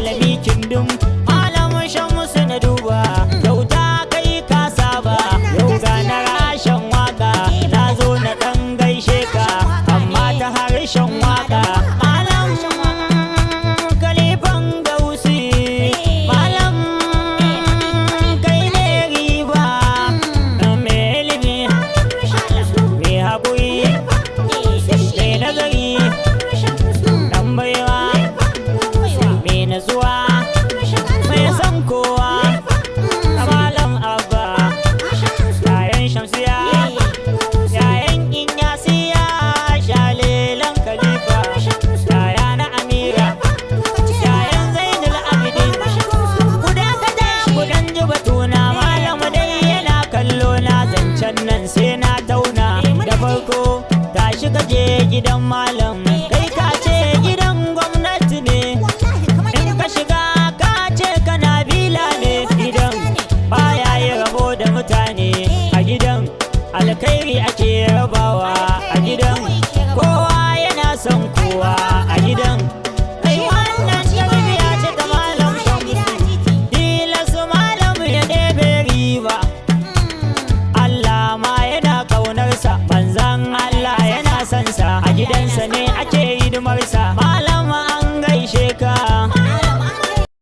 Malami kindin malam Shamsu na duba, kyauta kai ka saba. Yau ga na rashin waka, na zo na dan gaishe ka, amma ta harshen waka. Malam Kalifan Gausi, malam kai ne riba, mai ilimi, mai haƙuri, mai nazari, dan baiwa, mai natsuwa.